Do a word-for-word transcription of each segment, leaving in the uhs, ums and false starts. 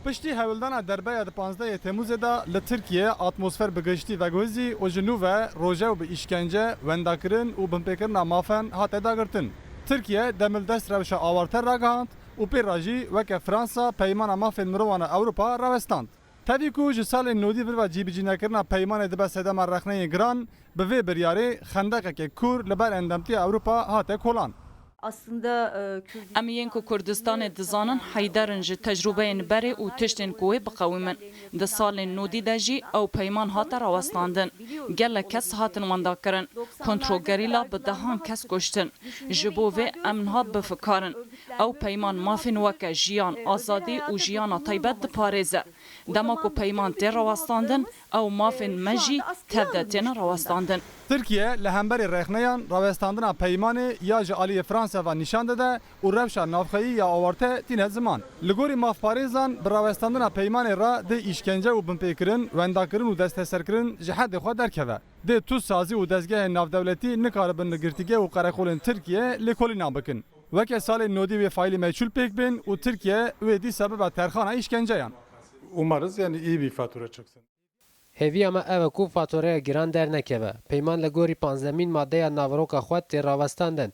Piştî hewldana derbeya di panzdehê Temmûzê de li Tirkiye atmosfer bi giştî veguhizî û ji nû ve rojew bi îşkence, wendakirin û binpêkirina mafan hate dagirtin. Tirkiye demildest rewşa awarte ragihand û pê re jî weke Fransa peymana mafên mirovan a Ewropa rawestand. Tevî ku ji salên nodî vir ve cîbicînekirina peymanê dibe sedema rexneyên giran, bi vê biryarê xendeqeke kûr li ber endamtiya Ewropa hate kolan. Aslında e, Kürdistan... Em yên ku Kurdistanê dizanin heyder in ji tecrûbeyên berê û tiştên ku wê biqewîmin. Di salên nodî de jî ew peyman hate rawestandin. Gelek kes hatin wendakirin. Kontrogerîla bi dehan kes kuştin. Ji bo vê em niha bifikar in. Ew peyman mafên weke jiyan, azadî û jiyana taybet diparêze. Dema ku peyman tê rawestandin, ew mafên me jî tev de têne rawestandin. Tirkiye li hemberî rexneyan rawestandina peymanê ya ji aliyê Fransa ve nîşan dide û rewşa navxweyî ya awarte tîne ziman. Li gorî mafparêzan bi rawestandina peymanê re dê îşkence û binpêkirin, wendakirin û desteserkirin ji hedê xwe derkeve. Dê tuzsazî û dezgehên navdewletî nikaribin li girtîgeh û qereqolên Tirkiye lêkolînan bikin. Weke salên nodî wê faîlî meçhûl pêk bên û Tirkiye wê dîsa bibe terxana îşkenceyan. Umarız yani iyi bir fatura çıksın. Hêviya me ew e ku fatoreya giran dernekeve. Peyman li gorî panzdemîn madeya naveroka xwe tê rawestandin.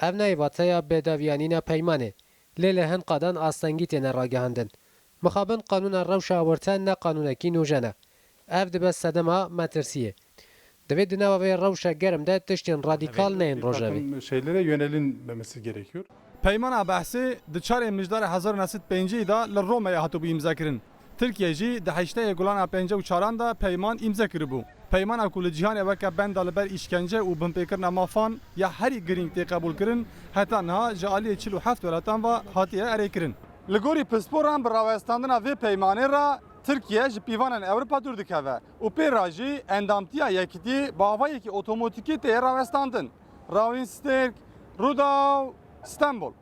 Ev nayê wateya bêdaviya nîna peymanê, lê li hin qadan astengî têne ragihandin. Mixabin qanûna rewşa awarte ne qanûnekî nûjen e. Ev dibe sedema metirsiyê. Divê di nava vê rewşa germ de tiştên radîkal neyên rojevê. Şeylere yönelinmemesi gerekiyor. Peymana behsê di çarê Mijdarê hezar û neh sed pêncî de li Romeyê hatibû îmzekirin. Tirkiye jî di heştê Gulana pêncî û çaran de peyman îmze kiribû. Peymana ku li cîhanê weke benda li ber îşkence û binpêkirina mafan ya herî girîng tê qebûlkirin, heta niha ji aliyê çil û heft welatan ve hatiye erêkirin. Li gorî pisporan bi rawestandina vê peymanê re Tirkiye ji pîvanên Ewropa dûr dikeve û pê re jî endamtiya Yekitiyê bi awayekî otomatîkî tê rawestandin. Rawîn Stêrk, Rûdaw, Stenbol.